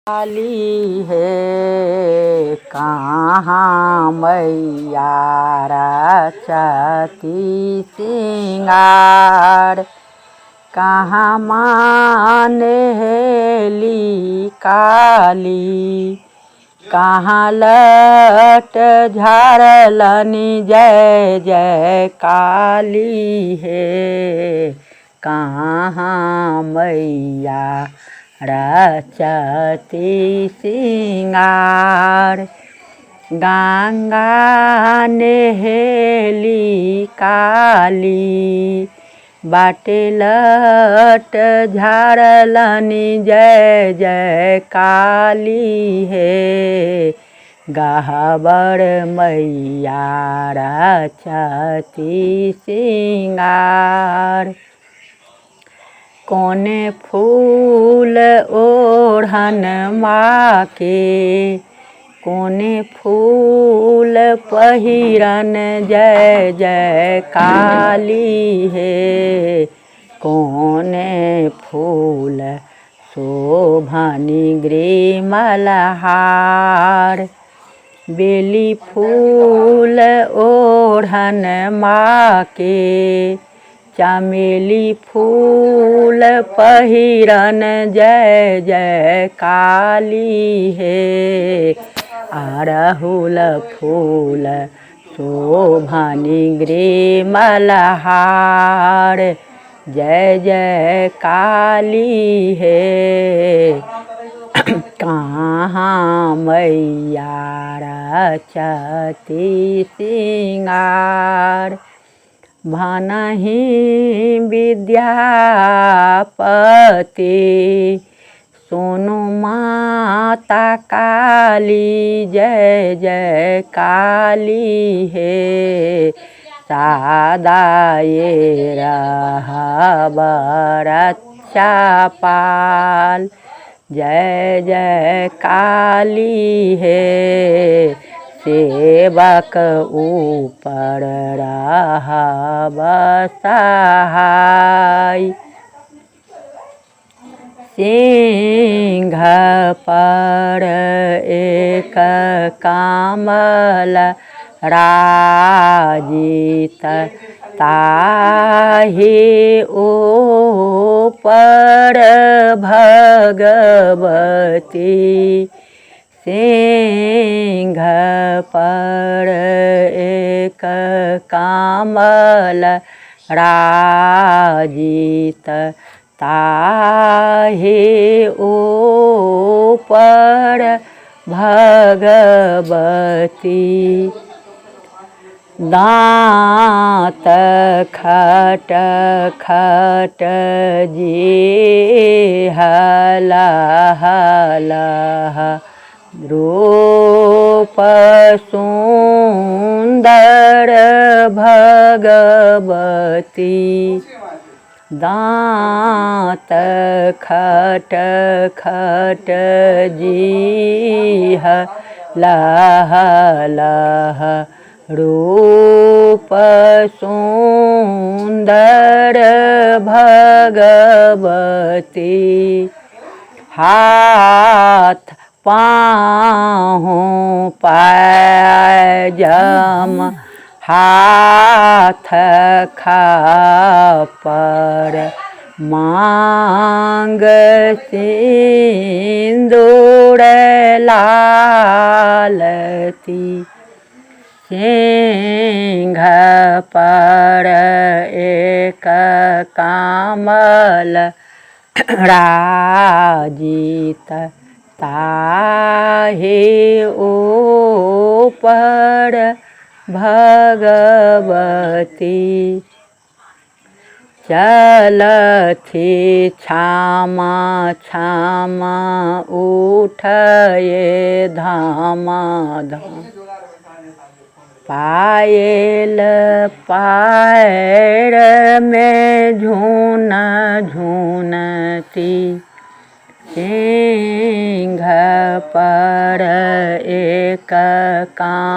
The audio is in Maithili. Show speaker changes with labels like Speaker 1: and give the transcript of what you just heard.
Speaker 1: काली हे कहाँ मैया रचती सिंगार, कहाँ मानेली काली, कहाँ लट झाड़लनि जय जय काली हे, कहाँ मैया रचती सिंगार। गंगा नहेली काली, बाटे लट झाड़लनि जय जय काली हे, गहबर मैया रचती सिंगार। कोने फूल ओढ़न माके, कोने फूल पहिरन जय जय काली हे, कोने फूल शोभनि गृह मल्हार। बेली फूल ओढ़न माके, चमेली फूल पहिरन जय जय काली हे, अड़हुल फूल शोभनि गृह मल्हार, जय जय काली हे, कहाँ मैया रचती सिंगार। भनहि विद्यापति सोनू माता काली जय जय काली हे, सादा ये रहब रक्षा पाल, जय जय काली हे, सेवक ऊपर रहब सहाय। सिंह पर एक कमल राजित, ताहि ऊपर भगवती। सिंह पर एक कमल राजित, ताहि ऊपर भगवती। दाँत खट खट जी हलह लह, रूप सुन्दर भगवती। दाँत खट खट जी लह लह, रूप सुन्दर भगवती। हाथ पाँव पायजम हाथ खपर, मांग सिन्दूर लालती। सिंह पर एक कमल राजित, ताहि ऊपर भगवती। चलथि क्षमा क्षमा उठये धामा धाम, पायल पायर में झून झूनती। सिंह पर एक काम